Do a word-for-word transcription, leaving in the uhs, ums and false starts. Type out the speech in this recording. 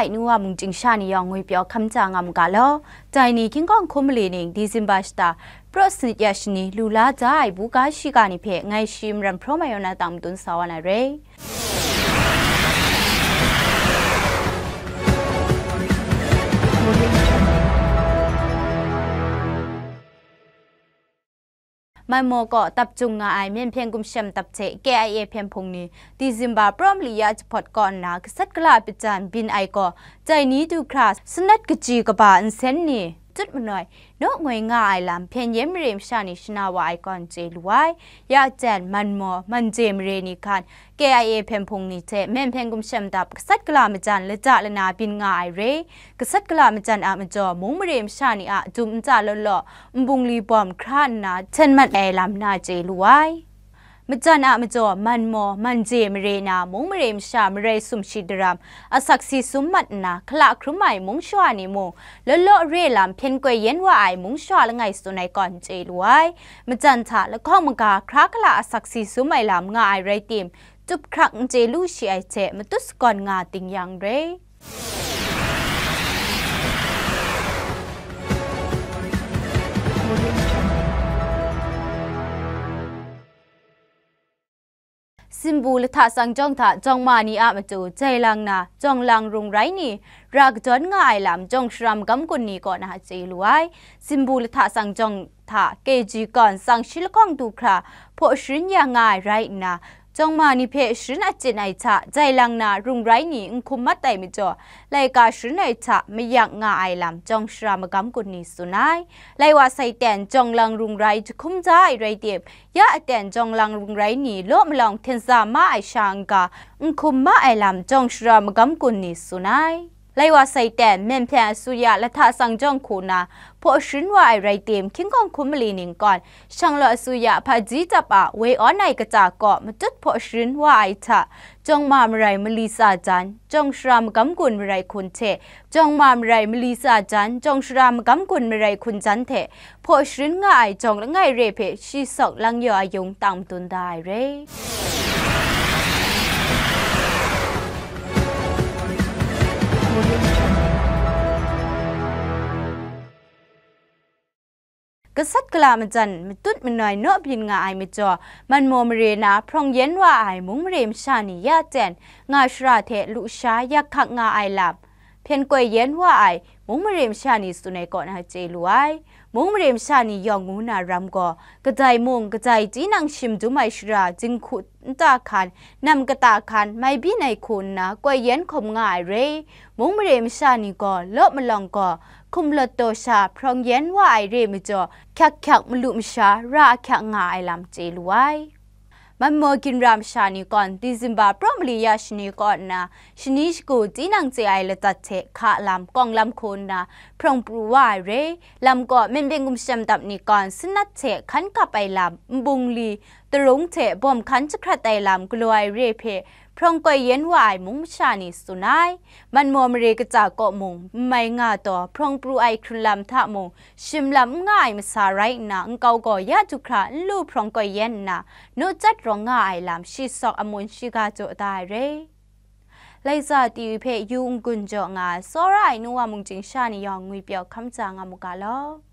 Ai nu wa mung chyingsha ni yawng ngwi pyaw hkam ja nga mu ga law. Dai ni hkying hkawng hkum mali ning December shata, praw sanit ya shani lu la da ai buga shiga ni hpe ngai shi maram hpraw mai yaw na tang madun sa wa na re. Manmaw kaw tap jung nga ai Myen Hpyen Gumshem Dap hte K I A hpyen hpung ni December praw mali ya jahpawt kaw nna gasat gala a hpajan byin ai gaw, dai ni du hkra sanat kaji kaba nsen ni tut manoi naw ngoi nga ai lam hpyen yen mare masha ni shana wa ai kaw n chye lu ai. Ya jan Manmaw, Manje mare ni hkan K I A hpyen hpung ni hte Myen Hpyen Gumshem Dap gasat gala majan lata lana byin nga ai re. Gasat gala majan a majaw mung mare masha ni a dum nta law law, nbungli bawm hkra nna hten mat ai lam na chye lu ai. Majan a majaw Manmaw, Manje mare na mung mare masha marai sumshi daram asak si sum mat nna, hkala hkrum ai mung shawa ni mung law law re lam hpyen koi yen wa ai mung shawa langai tsun ai kaw n chye lu ai. Majan hta lahkawng maga hkra hkala asak si sum ai lam nga ai rai tim, tup hkrak n chye lu shi ai hte matut sagawn nga ting yang re. Simbu lahta sangjawng hta jawng ma ni a matu jai lang na, jawng lang rung rai ni, ra kadawn nga ai lam jawng shara magam gun ni kaw na chye lu ai. Simbu lahta sangjawng hta K G kawn tsang shi lahkawng du hkra hpaw sharin ya nga ai rai nna, jawng ma ni hpe sharin achyin ai hta jai lang na rung rai ni n hkum mat ai majaw, laika sharin ai hta mayak nga ai lam jawng shara magam gun ni tsun ai. Lai wa sai ten jawng lang rung rai jahkum da ai rai tim, ya aten jawng lang rung rai ni law malawng hten sa ma ai sha n-ga n hkum ma ai lam jawng shara magam gun ni tsun ai. Lai wa sai ten, Myen Hpyen asuya lahta sangjawng hku na hpaw sharin wa ai rai tim, hkying hkawng hkum mali ning kawn, Shanglawt asuya hpaji dap a woi awn ai kata kaw matut hpaw sharin wa ai hta, jawng ma marai mali tsa jan, jawng shara magam gun marai hkun hte, jawng ma marai mali tsa jan, jawng shara magam gun marai hkun jan hte, hpaw sharin nga ai jawng langai re hpe shi sawk lang yaw ayung tang madun da ai re. Gasat gala majan matut manoi naw byin nga ai majaw, Manmaw mare na hprawng yen wa ai mung mare masha ni ya ten nga shara hte lu sha yak hkak nga ai lam, hpyen koi yen wa ai mung mare masha ni tsun ai kaw na chye lu ai. Mung mare masha ni yawng ngu na ram gaw, kadai mung, kadai tinang shim dum ai shara, jinghku nta hkan, nam kata hkan, mai byin ai hku nna koi yen hkawm nga ai re. Mung mare masha ni gaw law malawng gaw, hkum lawt taw sha hprawng yen wa ai re majaw, hkyak hkyak malu masha ra ahkyak nga ai lam chye lu ai. Manmaw ginra masha ni kawn, December praw mali ya shani kaw nna, shani shagu tinang chye ai ladat hte hka lam, kawng lam hku nna, hprawng pru wa ai re. Lam kaw, Myen Hpyen Gumshem Dap ni kawn, sanat hte hkan kap ai lam, nbungli, tarung hte bawm hkan jahkrat ai lam galaw ai re hpe, hprawng koi yen wa ai mung masha ni tsun ai. Manmaw mare kata kaw mung, n mai nga taw, hprawng pru ai hkrun lam hta mung, shim lam n nga ai masa rai nna, nkau gaw ya du hkra n lu hprawng koi yen nna, naw chyat rawng nga ai lam shi sawk amun shiga jaw da ai re. Laika T V hpe yu n-gun jaw nga ai, tsawra ai nu wa mung chyingsha ni yawng ngwi pyaw hkam ja nga mu ga law.